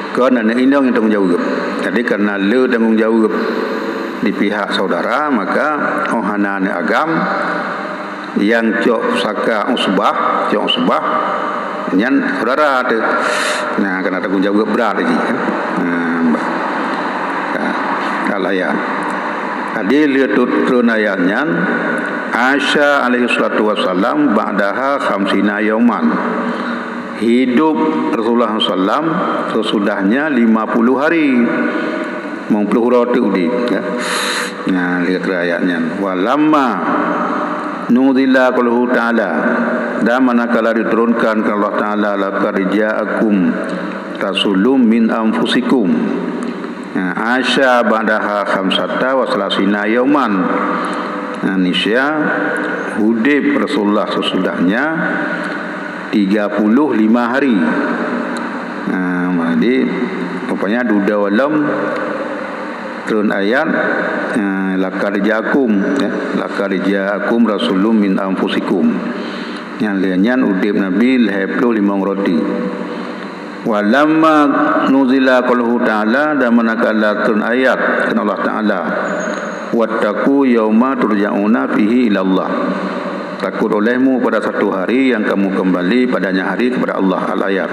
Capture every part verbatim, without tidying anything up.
Kon aneuk inong nyang tanggong jaweueb. Jadi, karena le tanggong jaweueb di pihak saudara, maka óh hana aneuk agam nyang cok pusaka usbah, cok usbah, nyan saudara teuh. Nah, karena tanggong jaweueb brat jih, kan. Nah, bah. Nah, al-ayat. Jadi, le tu-, turun ayat nyan, asya alaihi salatu wassalam ba'daha khamsina yauman. Hidup Rasulullah sallam sesudahnya lima puluh hari. Limong ploh uroe teuk udép, ya. Nah, lihat ayat nyan. Walamma nuzila qauluhu ta'ala. Dan manakala diturunkan keu Allah Ta'ala, laqad ja'akum rasulun min anfusikum. Nah, asya ba'daha khamsata wa salasina yauman. Nah, niscaya udép Rasulullah sesudahnya tiga puluh lima hari. Nah, jadi, rupanya dudoe lom turun ayat, eh, laqad ja'akum, ya, laqad ja'akum rasulun min anfusikum. Nyang lheueh nyan udép Nabi lhèe ploh limong roti. Walamma nuzila qauluhu ta'ala, dan manakala turun ayat kheun Allah Ta'ala, wattaqu yauma turja'una fihi ilallah. Takut olehmu pada satu hari yang kamu kembali padanya hari kepada Allah. Al-ayat.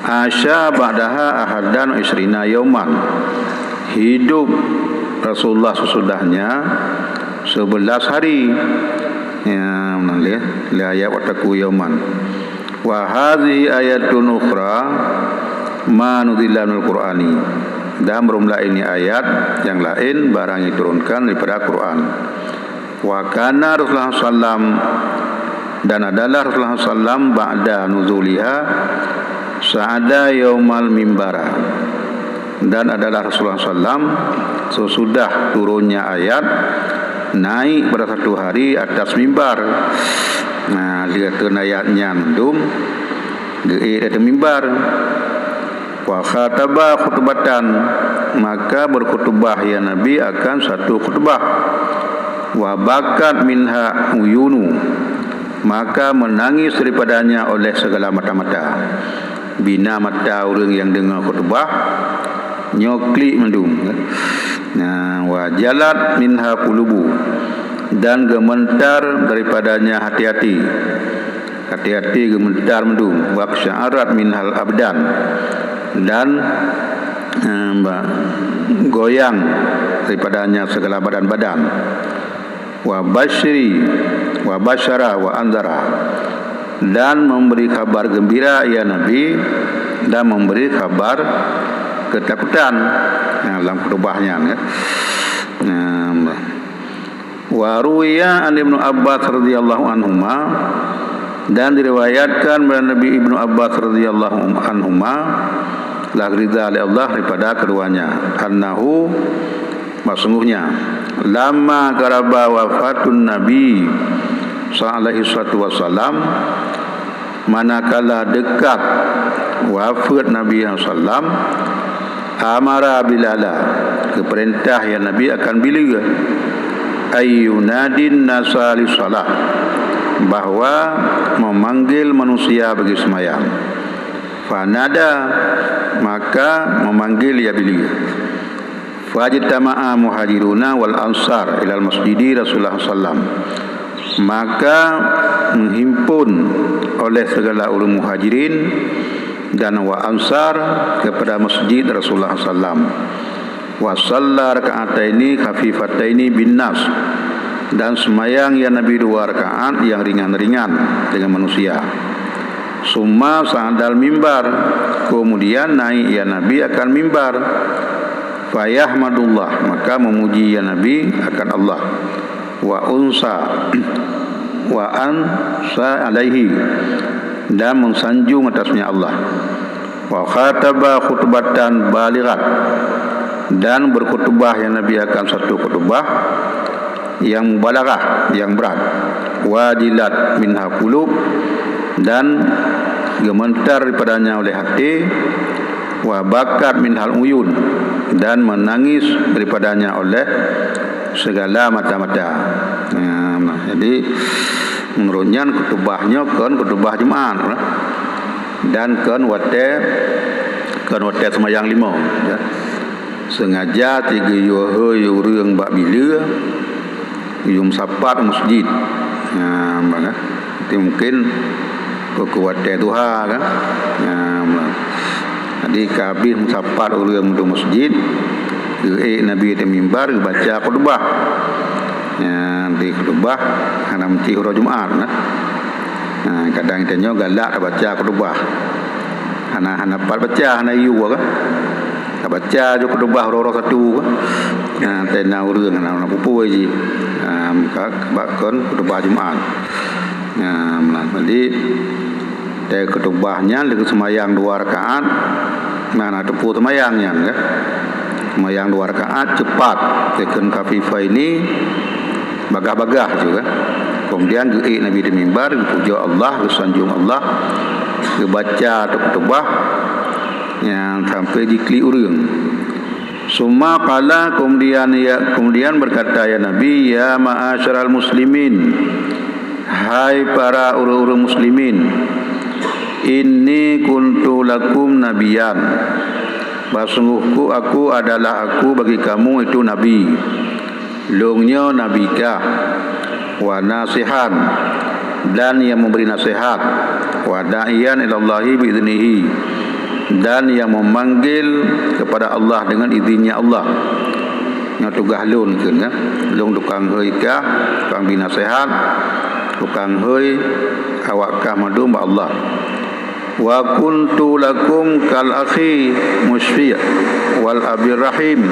Asya ba'daha ahadan isrina yauman. Hidup Rasulullah sesudahnya sebelas hari. Ya, meunan lé, lé ayat wattaqu yauman. Wa hadhihi ayatun ukhra ma nuzila minal Qur'ani. Dan beureumpah ini ayat nyang laén barang diturunkan daripada Quran. Wa kana Rasulullah sallam, dan adalah Rasulullah sallam ba'da nuzuliha sa'ada yaumal mimbara. Dan adalah Rasulullah sallam sesudah turunnya ayat naik pada satu hari atas mimbar. Nah, lihat tu ayat nyan dum geuék ateueh mimbar. Wa khataba khutbatan, maka berkhutbah ya Nabi akan satu khutbah. Wa bakat minha uyunu, maka menangis daripadanya oleh segala mata-mata. Bina mata ureuëng nyang deungoe khutbah, nyoe klik mandum. Nah, wa jalat minha qulubu, dan gementar daripadanya hati-hati. Hati-hati gementar mandum, wa sya'arat minhal abdan, dan, eh, ba-, goyang daripadanya segala badan-badan. Wa basyri, wa basyara, wa anzara, dan memberi kabar gembira, ya Nabi, dan memberi kabar ketakutan. Nah, dalam khutbah nyan, ya. Nah, Wa ruwiya an Ibnu Abbas radhiyallahu anhuma, dan diriwayatkan dari Nabi Ibnu Abbas radhiyallahu anhuma, lah ridha oleh Allah daripada keduanya, annahu, bahwasungguhnya, lamma qaraba wafatun Nabi sallallahu alaihi wasallam, manakala dekat wafat Nabi sallam, amara Bilala, geupeurintah ya Nabi akan Bilal, ayyunadin nasa lis-shalah, bahwa memanggil manusia bagi seumayang. Fanada, maka memanggil ya Bilal. Fajtama'a muhajiruna wal ansar ilal masjidi Rasulullah sallam. Maka menghimpun oleh segala ureuëng muhajirin dan wa ansar kepada masjid Rasulullah sallam. Wa shalla raka'ataini khafifataini bin nas. Dan semayang ya Nabi dua rakaat yang ringan-ringan dengan manusia. Summa sa'adal mimbar. Kemudian naik ya Nabi akan mimbar. Fayahmadullah, maka memuji ya Nabi akan Allah. Wa unsa, wa ansa alaihi, dan mensanjung atasnya Allah. Wa khataba khutbatan balighat, dan berkhutbah ya Nabi akan satu khutbah yang mubalaghah, yang berat. Wajilat minha qulub, dan gementar daripadanya oleh hati, wa bakat minhal uyun, dan menangis daripadanya oleh segala mata-mata. Nah, jadi, menurut nyan khutbah nyoe kon khutbah Jumat, dan kon watée Watèe seumayang limong, ya. Seungaja cit geuyue hôi ureueng bak bileue, geuyue meusapat u meuseujid. Nah, maka, itu mungkin keu, keu watèe duha, kan. Nah, maka. Jadi, ka habéh meusapat ureueng u meuseujid, geuék Nabi di mimbar, geubaca khutbah. Nah, di khutbah hana meucit uroe Jumat, nah. Nah, kadang tanyoe galak tabaca khutbah. Hana, hana pat baca, hana yue, kan. Ka baca ju khutbah uroe-uroe satu, kan. Nah, tena ureueng hana, hana peue-peue jih. Nah, maka bak kon khutbah Jumat. Nah, meunan. Jadi, teu khutbah nyan lheueh seumayang dua rakaat, nah, na teupeu seumayang nyan, kan. Seumayang dua rakaat, cepat, teukheun khafifaini, bagah-bagah tu, kan. Kemudian geuék Nabi di mimbar, geupujoe Allah, geusanjong Allah, geubaca khutbah nyang sampai jiklik ureueng. Summa qala, kemudian ya, kemudian berkata, ya Nabi, "Ya ma'asyiral muslimin, hai para ureueng-ureueng muslimin, inni kuntu lakum nabiyan, bahsungguhku aku adalah aku bagi kamu itu nabi." Lôn nyoe nabi kah, wa nasihan, dan nyang memberi nasihat, wa da'iyan ilallahi biiznihi, dan nyang memanggil kepada Allah dengan izinnya Allah. Nyoe tugaih lôn kheun, kan? Lôn tukang hôi kah, tukang bri nasihat, tukang hôi awak kah mandum bak Allah. "Wa kuntu lakum kal akhi musyfi' wal abi rahim."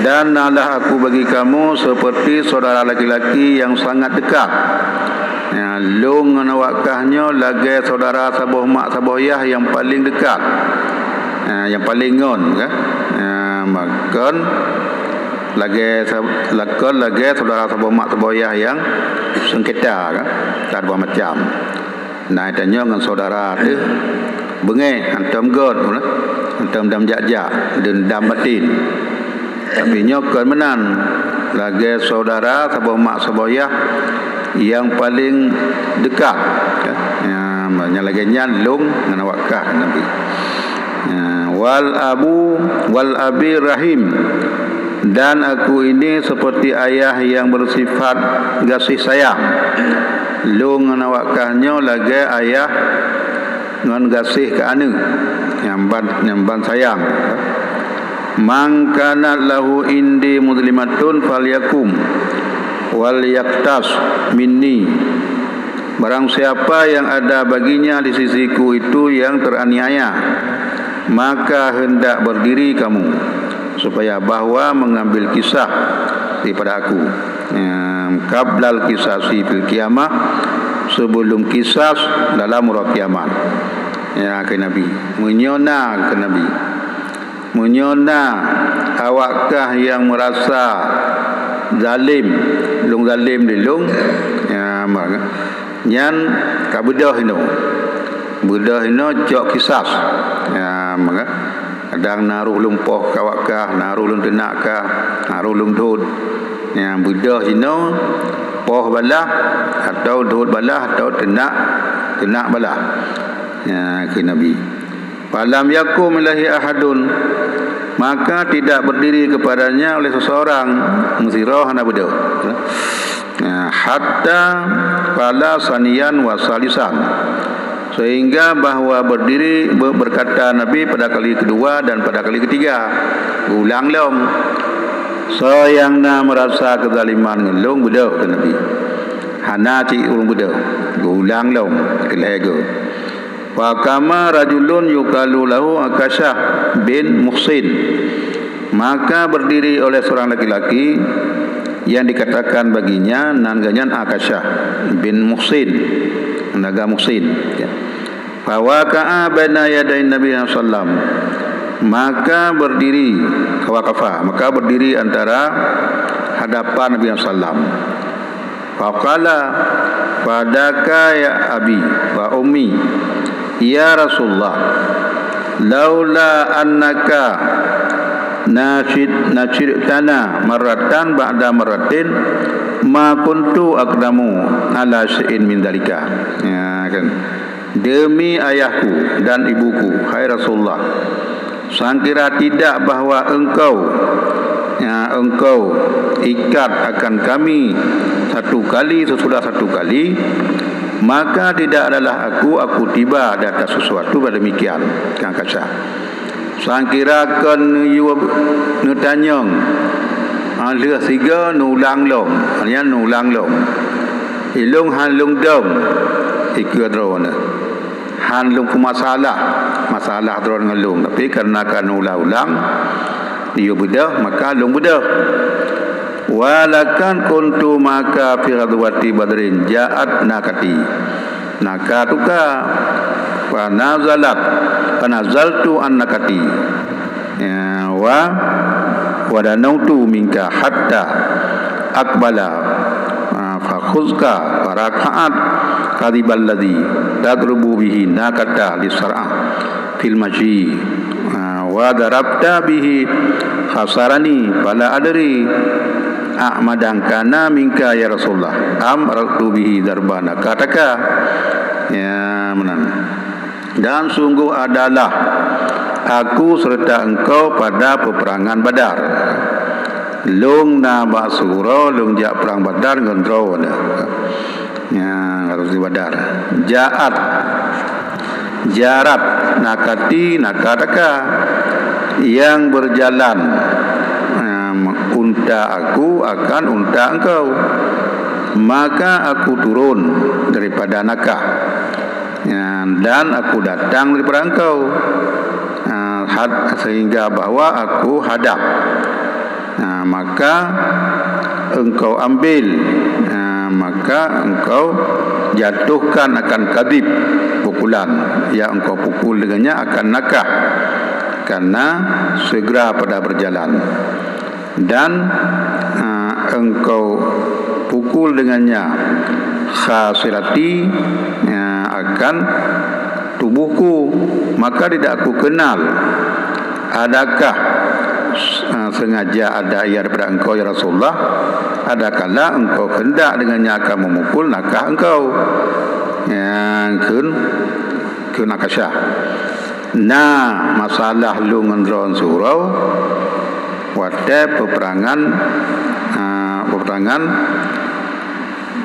Dan nalah aku bagi kamu seperti saudara laki-laki yang sangat dekat. Ya, lôn ngon awak kah nyoe lagèe saudara saboh mak saboh yah nyang paleng dekat. Ya, nyang paleng ngon, kan? Ya, makon lagèe sa-, lakon lagèe saudara saboh mak saboh yah nyang seungketa, kan? Ka dua macam. Nah, tanyoe ngon saudara teuh beungéh, hantom göt, hantom dam jak-jak, deundam batin. Tapi nyoe kon meunan, lagèe saudara saboh mak saboh yah nyang paleng dekat. Ya, nyang lagèe nyan lôn ngon awak kah Nabi. Ya, wal abu, wal abi rahim. Dan aku ini seperti ayah yang bersifat gaséh sayang. Lôn ngon awak kah nyoe lagèe ayah ngon gaséh keu aneuk, nyang ban, nyang ban sayang. "Man kanat lahu indi muzlimatun falyakum wal yaktas minni." Barang siapa yang ada baginya di sisiku itu yang teraniaya, maka hendak berdiri kamu, supaya bahwa mengambil kisah daripada aku. Em, qablal qisasi fil qiyamah, sebelum kisas dalam uroe kiamat. Ya, kheun Nabi. Meunyoe na, kheun Nabi. Meunyoe na awak kah nyang meurasa zalem, lôn zalem di lôn, ya, maka nyan ka beudôh inoe. Beudôh inoe cok kisas. Ya, maka kadang na roh lôn poh keu awak kah, na roh lôn teunak kah, na roh lôn dot. Ya, beudôh inoe poh balah, atau dot balah, atau teunak, teunak balah. Ya, kheun Nabi. "Falam yakum ilaihi ahadun," maka tidak berdiri kepadanya oleh seseorang, meusidroe hana beudôh. Nah, hatta qala saniyan wa salisan, sehingga bahwa berdiri, be-, berkata Nabi pada kali kedua dan pada kali ketiga. Ulang lom. Soe nyang na meurasa keuzaliman ngon lôn beudôh, kheun Nabi. Hana cit ureueng beudôh. Ulang lom, keu lhèe goe. "Faqama rajulun yuqalu lahu Akasyah bin Muhsin." Maka berdiri oleh seorang laki-laki yang dikatakan baginya nan geuh nyan Akasyah bin Muhsin, naga Muhsin. Ya. "Fawaqa'a baina yaday Nabi sallallahu alaihi wasallam." Maka berdiri, waqafa, maka berdiri antara hadapan Nabi sallallahu alaihi wasallam. Faqala, "Fidaka ya abi wa ummi, ya Rasulullah, laula annaka nasyid-, nasyidtana marratan ba'da marratin, ma kuntu aqdamu ala syai'in min dzalika." Ya, kan? Demi ayahku dan ibuku, hai Rasulullah, Sangkira tidak bahwa engkau, ya, engkau ikat akan kami satu kali sesudah satu kali, maka tidak adalah aku, aku tiba di atas sesuatu pada demikian. Kang Kasyaf. Sangkira kon neuyue neutanyong, ah, lheueh sigoe neulang lom, artinya neulang lom. Ilong han lôn dong, ikeu droeneuh. Han lôn peumasalah masalah droe ngon lôn, tapi kareuna ka neulang-ulang, yue beudôh, maka lôn beudôh. Walakan kuntu maka fi ghazwati Badrin ja'at naqati. Naqatuka fanazalat, fanazaltu an naqati. Ya, wa, wa danautu minka hatta aqbala, ah, fakhuzka faraka'at kadhiballadzi tadrubu bihi naqata lisar'ah fil masyi, ah, wa darabta bihi khasarani fala adri a'madan kana minka ya Rasulullah am aradtu bihi darba naqataka. Ya, meunan. Dan sungguh adalah aku serta engkau pada peperangan Badar. Lôn na bak siuroe lôn jak prang Badar ngon droeneuh. Ya, harus di Badar. Ja'at, jarat, naqati, naqataka, yang berjalan, em, unta aku akan unta engkau. Maka aku turun daripada naqah. Ya, dan aku datang daripada engkau, ah, had-, sehingga bahwa aku hadap. Ah, maka engkau ambil, ah, maka engkau jatuhkan akan kadhib pukulan yang engkau pukul dengannya akan naqah, karena segera pada berjalan. Dan, ah, engkau pukul dengannya khasirati, ah, akan tubuhku, maka tidak aku kenal adakah, ah, sengaja ada ia daripada engkau, ya Rasulullah, adakala engkau hendak dengannya akan memukul naqah engkau. Nyang kheun, kheun Akasyah. Na masalah lôn ngon droe siuroe watée peperangan, ah, peperangan,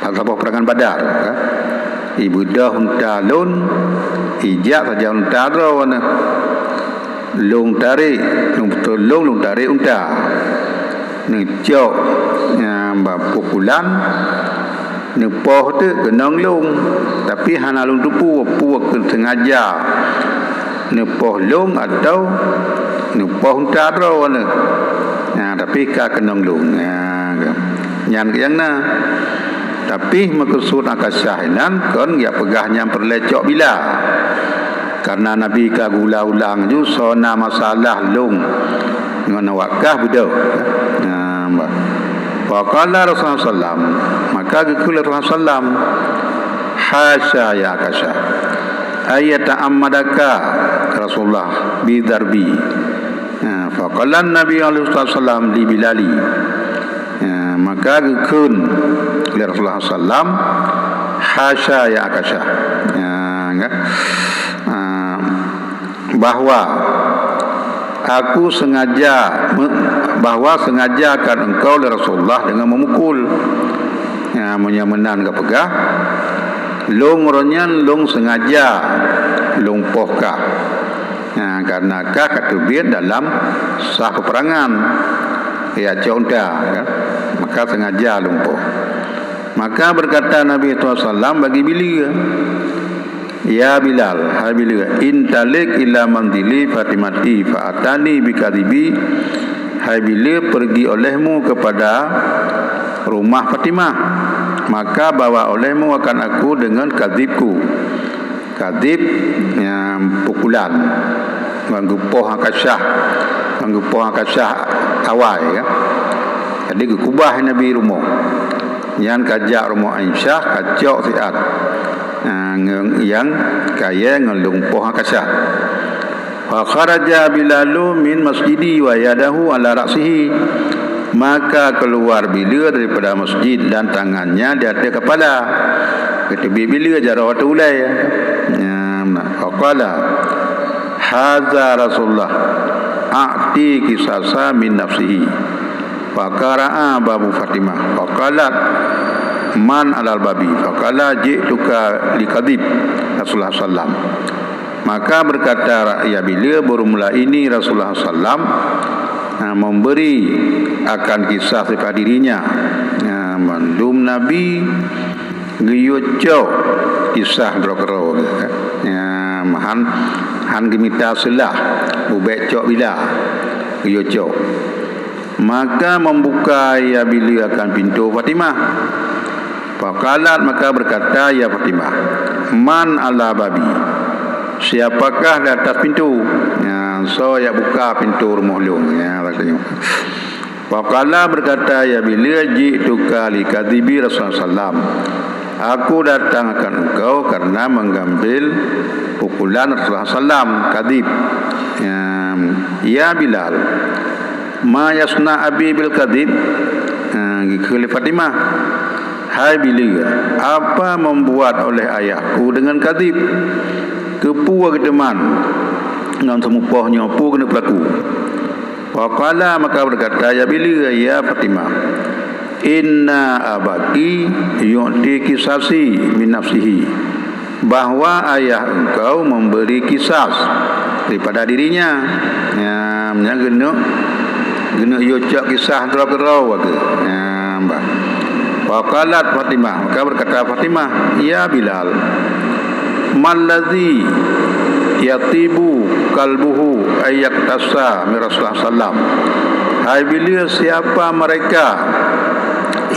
saboh peperangan Badar, ka. Ibeudôh unta lôn, ijak sajan unta droeneuh. Lôn tarek, lôn beutôi lôn, lôn tarek unta. Neucok, ya, ba pukulan, neupoh teuk keunong lôn, tapi hana lôn teupeue peue keu sengaja neupoh lôn atau neupoh unta droeneuh. Nah, tapi ka keunong lôn. Nah, nyan nyang na. Tapi meukeusut Akasyah inan kon geujak peugah nyang peureulée cok bila. Karena Nabi ka geuulang-ulang ju soe na masalah lôn ngon awak kah beudôh. Nah, bah. Faqala Rasulullah sallam, maka geukheun lé Rasulullah sallam, "Hasya ya Akasyah, ayyata'ammadaka Rasulullah bidarbi." Nah, faqala Nabi alaihi wasallam li Bilali. Nah, maka geukheun lé Rasulullah sallam, "Hasya ya Akasyah." Nah, enggak? Ah, bahwa aku sengaja me-, bahwa sengaja akan engkau lé Rasulullah dengan memukul. Ya, meunyoe meunan geupeugah, lôn uroe nyan lôn sengaja lôn poh kah. Ya, karena kah ka teubiet dalam sah peperangan. Ya, cok unta, ya. Maka sengaja lôn poh. Maka berkata Nabi sallallahu alaihi wasallam bagi Bilal, "Ya Bilal, hai Bilal, intalik ila manzili Fatimati fa atani bi kadhibi." Hai Bilal, pergi olehmu kepada rumah Fatimah, maka bawa olehmu akan aku dengan kadhibku. Kadhib, ya, pukulan. Ngon geupoh Akasyah, ngon geupoh Akasyah awai, ya. Jadi geukubah Nabi rumoh. Nyan kajak rumoh Aisyah, kacok siat. Ah, ngon nyang kayée ngon lôn poh Akasyah. Fa kharaja Bilalu min masjidi wa yadahu ala ra'sihi. Maka keluar Bilal daripada masjid dan tangannya di atas kepala. Geuteubiet Bilal jaroe ateueh ulée. Nah, faqala, "Haza Rasulullah." a'ti qisasa min nafsihi." Faqara'a babu Fatimah. Faqalat, "Man alal babi?" Faqala, "Ji'tuka li kadhib Rasulullah sallam." Maka berkata Yabilia, "Baru mula ini Rasulullah sallam, ha, memberi akan kisah sifat dirinya. Ha, mandum Nabi geuyue cok kisah droe keudroe, ha, han, han geumita seulah, ubek cok bila, geuyue cok." Maka membuka Yabilia akan pintu Fatimah. Faqalat, maka berkata ia Fatimah, "Man ala babi?" Siapakah di atas pintu? Ya, soe nyang buka pintu rumoh lôn? Ya, rasanya. Faqala, berkata Yabilia, "Ji'tuka li kadhibi Rasulullah sallam." Aku datang akan engkau karena mengambil pukulan Rasulullah sallam, kadhib. Ya, ya Bilal, "Ma yasna abi bil kadhib?" Ha, geukheun lé Fatimah, "Hai Bilal, apa membuat oleh ayahku dengan kadhib? Keupeue geuteuman ngon seumupoh nyoe, peue keuneuk peulaku?" Faqala, maka berkata Yabilia, "Ya Fatimah, inna abaki yu'ti qisasi min nafsihi." Bahwa ayah engkau memberi kisas daripada dirinya. Ya, nyan geuneuk, geuneuk yue cok kisah droe keudroe lagée. Ya, bah. Faqalat Fatimah, maka berkata Fatimah, "Ya Bilal, malladzi yatibu qalbuhu ayyaqtasa min Rasulullah sallam?" Hai Bilal, siapa mereka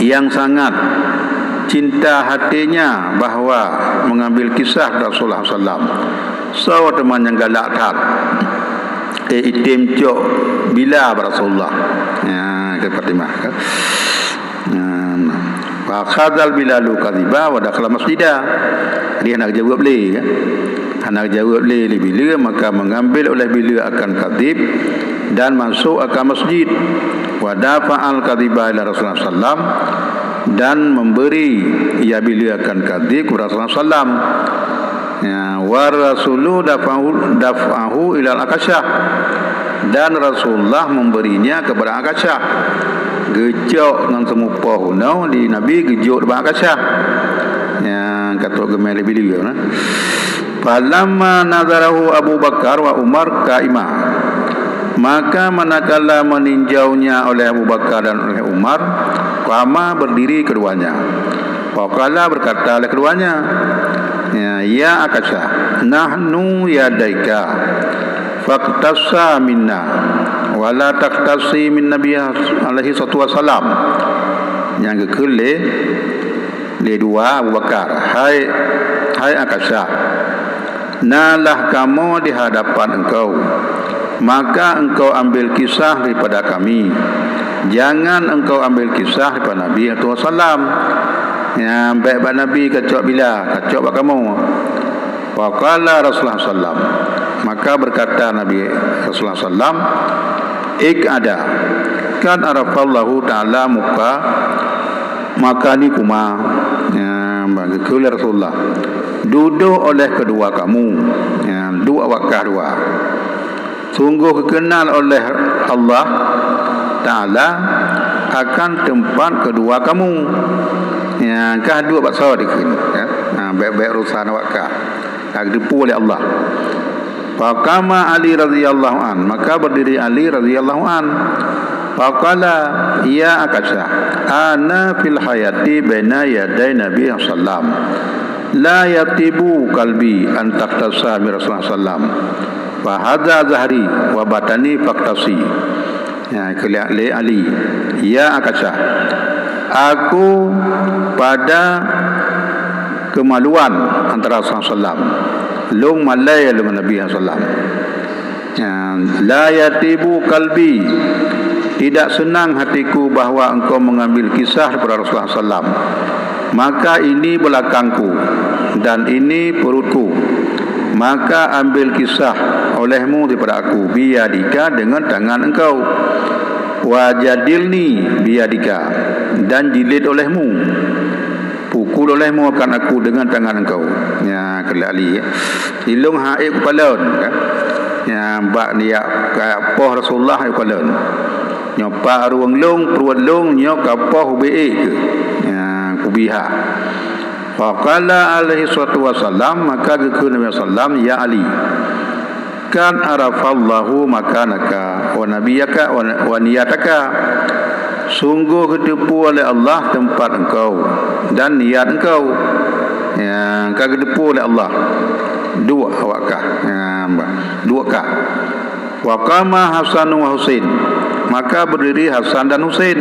yang sangat cinta hatinya bahwa mengambil kisah Rasulullah sallam. Soe teuma nyang galak that, eh, item cok bila bak Rasulullah. Ya, keu Fatimah, kan? Nah, fa akhadzal Bilalu kadhiba wa dakhala masjida. Dia hana jaweueb lé, kan? Hana jaweueb lé, lé Bilal, maka mengambil oleh Bilal akan kadhib dan masuk akan masjid. Wa dafa'al kadhiba ila Rasulullah sallam, dan memberi ia Bilal akan kadhib kepada Rasulullah sallam. Ya, wa rasulu dafa'ahu, dafa'ahu ilal Akasyah. Dan Rasulullah memberinya kepada Akasyah. Geucok ngon seumupoh unoe di Nabi geujok bak Akasyah. Ya, ka trok geumé lé Bilal, nah. Falamma nazarahu Abu Bakar wa Umar qaima. Maka manakala meninjaunya oleh Abu Bakar dan oleh Umar, qama, berdiri keduanya. Faqala, berkata oleh keduanya, ya, ya Akasyah, nahnu yadaika, faqtassa minna, wa la taqtassi min Nabi alaihi salatu wassalam. Nyang geukheun lé lé dua Abu Bakar, "Hai, hai Akasyah, nalah kamoe di hadapan engkau, maka engkau ambil kisah daripada kami. Jangan engkau ambil kisah daripada Nabi sallallahu alaihi wasallam. Ya, bèk bak Nabi kacok bila, kacok bak kamoe." Faqala Rasulullah sallam. Maka berkata Nabi Rasulullah sallam, "Iq'ada, qad arafallahu ta'ala muka-, makanikuma." Ya, bagi kheun lé Rasulullah, "Dudoe oleh keudua kamu, ya, duek awak kah dua. Sunggoh geukeunal oleh Allah Ta'ala akan teumpat keudua kamu." Ya, kah duek bak soe dikheun, ya. Ha, bèk-bèk urosan awak kah. Ka geuteupeue lé Allah. Faqama Ali radhiyallahu an, maka berdiri Ali radhiyallahu an. Faqala, "Ya Akasyah, ana fil hayati baina yaday Nabi sallam. La yatibu qalbi an taqtassa min Rasulullah sallam. Fa hadza zahri wa batani faqtasi." Ya, kheun lé Ali, "Ya Akasyah, aku pada kemaluan antara Rasulullah sallam. Lôn malèe lôn ngon Nabi sallam. Ya, la yatibu qalbi, tidak senang hatiku bahwa engkau mengambil kisah daripada Rasulullah sallam. Maka ini belakangku dan ini perutku. Maka ambil kisah olehmu daripada aku, biyadika, dengan tangan engkau. Wa jadilni biyadika, dan jilid olehmu, pukul olehmu akan aku dengan tangan engkau." Ya, kheun lé Ali, ya. "Ilôn han ék kupalon, kan? Ya, bak nyak ka poh Rasulullah, ya, kalon. Nyoe pat rueng lôn, pruet lôn, nyoe ka poh ubé ék keuh. Ya, kubiha. Faqala alaihi salatu wassalam, maka geukheun Nabi sallam, "Ya Ali, qad arafallahu makanaka wa nabiyaka wa, wa niyataka." Sunggoh geuteupeue lé Allah teumpat engkau dan niat engkau. Ya, ka geuteupeue lé Allah. Duek awak kah. Ya, bah. Duek kah. Wa qama Hasan wa Husain. Maka berdiri Hasan dan Husain.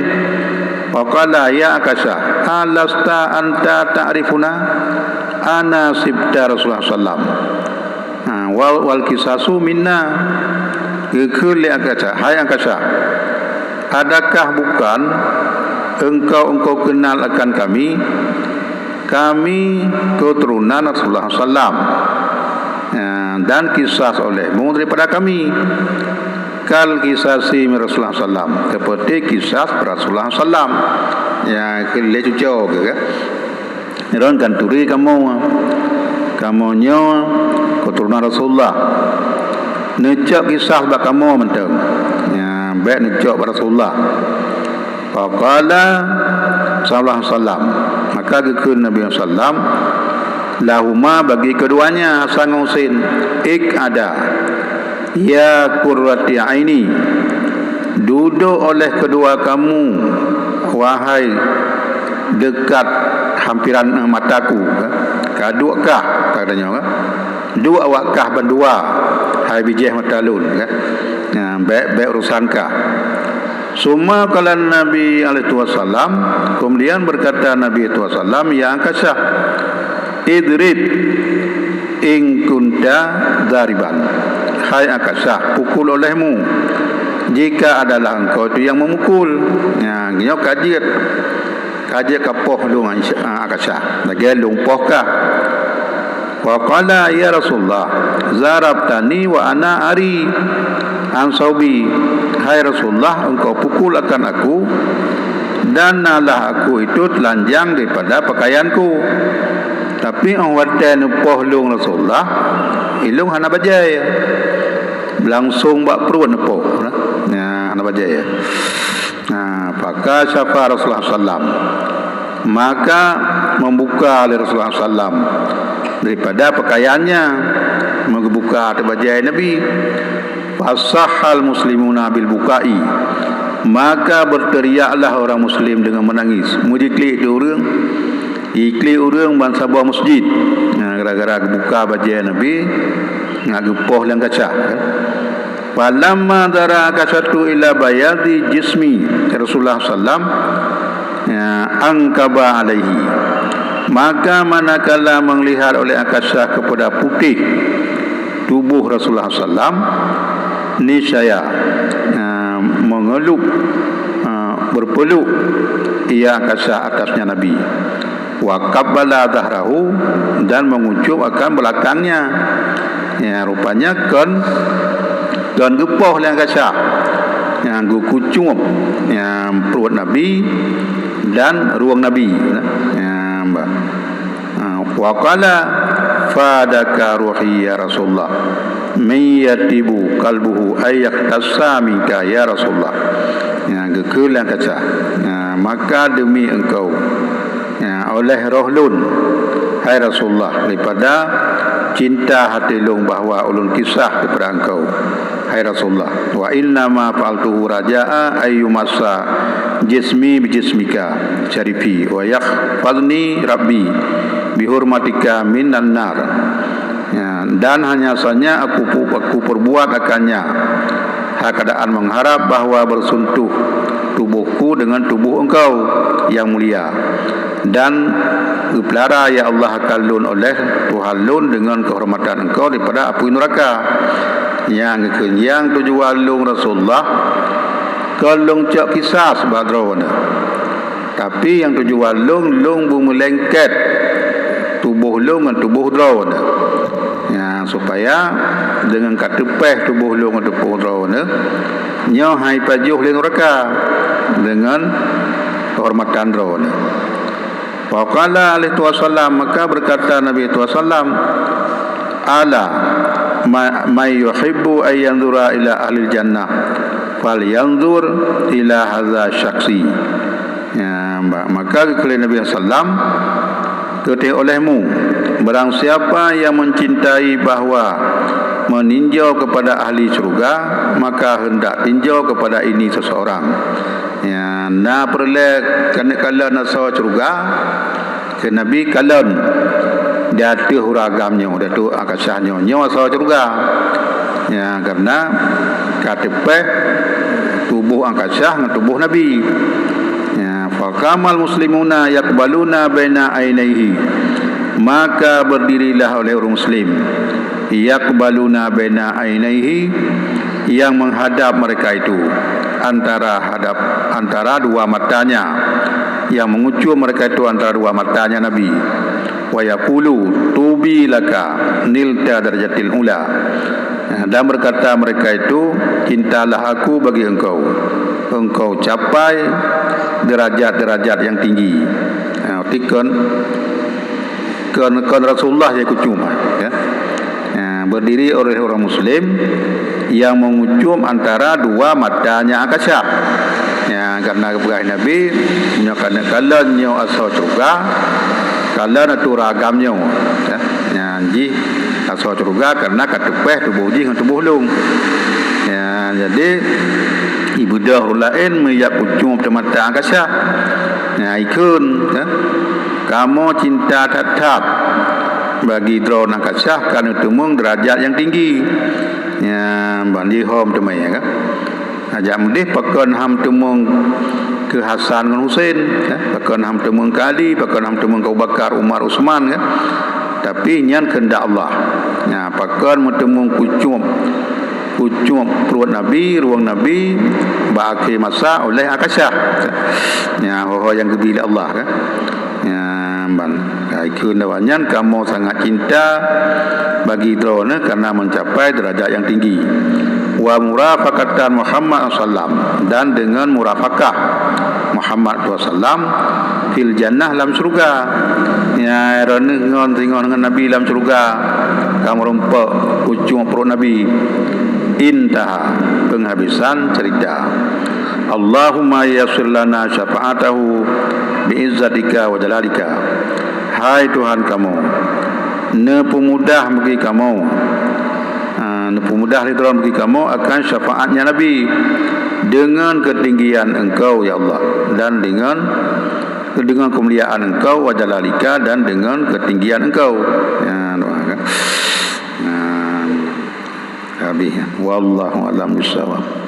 Wa qala, "Ya Akasyah, alasta anta ta'rifuna?" Ana sibta Rasulullah sallam. Ha, wal, wal qisasu minna. Geukheun lé Akasyah, "Hai Akasyah, adakah bukan engkau, engkau kenal akan kami? Kami keturunan Rasulullah sallam. Ya, dan qisas olehmu daripada kami. Kal qisasi min Rasulullah sallam. Seperti qisas Rasulullah sallam." Ya, keu lé cuco ke, kan? Droen kan turi kamoe. Kamoe nyoe keturunan Rasulullah. Neucok qisas bak kamoe mantong. Ya, bék neucok bak Rasulullah. Faqala sallallahu alaihi wasallam. Maka geukheun Nabi sallam, lahuma, bagi keduanya, Hasan ngon Husain, "Iq'ada, ya qurrati aini." Dudoe oleh keudua kamu, wahai deukat hampiran, eh, mataku, kan? Ka duek kah, kata nyoe, kan? Duek awak kah bandua, hai bijéh mata lôn, kan? Nah, bék, bék urusan kah. Summa qala Nabi alaihi wasallam, kemudian berkata Nabi alaihi wasallam, "Ya Akasyah, idrib in kunta dariban." Hai Akasyah, pukul olehmu jika adalah engkau itu yang memukul. Nah, nyoe ka jeuet. Ka jeuet ka poh lôn, ah, Akasyah. Lagée lôn poh kah. Wa qala, "Ya Rasulullah, zarabtani wa ana ari an saubi." Hai Rasulullah, engkau pukul akan aku, dan nalah aku itu telanjang daripada pakaianku. Tapi óh watée neupoh lôn Rasulullah, ilôn hana bajée. Langsung bak pruet neupoh. Nah, hana bajée. Nah, fakasyafa Rasulullah sallam. Maka membuka oleh Rasulullah sallam daripada pakaiannya, meubuka ateueh bajée Nabi. Fasahal muslimuna bil bukai. Maka berteriaklah orang muslim dengan menangis. Meujiklik di ureuëng, jiklik ureuëng bansaboh masjid. Nah, gara-gara geubuka bajée Nabi, ngat geupoh lam kaca. Falamma dara Akasyatu ila bayadi jismi Rasulullah sallam, ya, angkaba alaihi. Maka manakala melihat oleh Akasyah kepada putih tubuh Rasulullah sallam, niscaya, ya, mengelup, ya, berpeluk ia Akasyah atasnya Nabi. Wa qabbala dhahrahu, dan mengucup akan belakangnya. Ya, rupanya kon, kon geupoh lé Akasyah. Ya, geukucup, ya, pruet Nabi dan rueng Nabi. Ya, bah. Ha, wa qala, "Fadaka ruhi ya Rasulullah. Min yatibu qalbuhu ay yakhtassa minka ya Rasulullah." Ya, geukheun lé Akasyah. Ya, maka demi engkau, ya, oleh roh lôn, hai Rasulullah, daripada cinta hati lôn bahwa ulôn kisah daripada engkau, hai Rasulullah. Wa innama fa'altuhu raja'a ay yumassa jismi bi jismika syarifi wa yahfazni Rabbi bi hurmatika minan nar. Ya, dan hanya saja aku pu-, aku perbuat akannya, ha, keadaan mengharap bahwa bersentuh tubuhku dengan tubuh engkau yang mulia. Dan geupelara, ya Allah, akan lôn oleh Tuhan lôn dengan kehormatan engkau daripada apui nuraka. Nyang keu nyang tujuan lôn Rasulullah, kon lôn cok kisas bak droeneuh. Tapi nyang tujuan lôn, lôn beumeulengket tuboh lôn ngon tuboh droeneuh. Ya, supaya deungon ka teupeh tuboh lôn ngon tuboh droeneuh, nyoe hai pajoh lé nuraka deungon kehormatan droeneuh. Faqala alaihi wasallam, maka berkata Nabi sallam, "Ala, Ma-, "May yuhibbu ay yanzura ila ahlil jannah, fal yanzur ila hadza syakhsi." Ya, ma-, maka geukheun lé Nabi sallam, "Teuntèe olehmu, barang siapa yang mencintai bahwa meninjau kepada ahli syurga, maka hendak tinjau kepada ini seseorang." Ya, na peureulèe keuneuk kalon asoe syurga, keu Nabi kalon di ateueh ureueng agam nyoe, di ateueh Akasah nyoe, nyoe asoe syurga. Ya, karena ka teupèh tuboh Akasah ngon tuboh Nabi. Ya, faqamal muslimuna yaqbaluna baina ainaihi. Maka berdirilah oleh ureueng muslim, yaqbaluna baina ainaihi, yang menghadap mereka itu antara hadap, antara dua matanya, yang mengucum mereka itu antara dua matanya Nabi. Wa yaqulu, "Tubi laka, nilta darajatil ula." Dan berkata mereka itu, "Cintalah aku bagi engkau, engkau capai derajat-derajat yang tinggi." Ha, tikon, kon, kon Rasulullah nyang kucum, ya. Ha, berdiri oleh orang muslim yang mengucum antara dua matanya Akasah. Ya, karena geupeugah Nabi, "Nyoe ka neuk kalon nyoe asoe syurga, kalon ateueh ureueng agam nyoe." Ya, nyan jih asoe syurga karena ka teupèh tuboh jih ngon tuboh lôn. Ya, jadi, ibeudôh ureueng laén meujak kucum teuh mata Akasah. Ya, ikheun, ya. Kamoe cinta that-that bagi droeneuh Akasah ka neuteumeung deurajat nyang tinggi. Ya, ban jih hom teuma, ya kan? Ajak meudeh pakon ham teumeung keu Hasan ngon Husein, ya? Pakon ham teumeung keu Ali, pakon ham teumeung keu Abu Bakar, Umar, Utsman, ya? Tapi nyan keundak Allah. Ya, pakon meuteumeung kucum, kucum pruet Nabi, rueng Nabi, bak akhé masa oleh Akasah. Ya, ho-ho nyang geubi lé Allah, ya. Nyan ban. Ka ikheun awak nyan, "Kamoe sangat cinta bagi droeneuh karena mencapai derajat yang tinggi." Wa murafaqatan Muhammad sallam, dan dengan murafaqah Muhammad sallam fil jannah, lam syurga. Ya, droeneuh ngon singoh ngon Nabi lam syurga, ka meurumpok kucum pruet Nabi. Intaha, penghabisan cerita. Allahumma yassir lana syafa'atahu bi izzatika wa jalalika. Hai Tuhan kamoe, neupeumudah bagi kamoe, ha, neupeumudah lé Droe bagi kamoe akan syafaatnya Nabi dengan ketinggian Engkau, ya Allah, dan dengan, dengan kemuliaan Engkau, wa jalalika, dan dengan ketinggian Engkau. Ya, doa, kan? Nah, habis. Wallahu a'lam bishawab.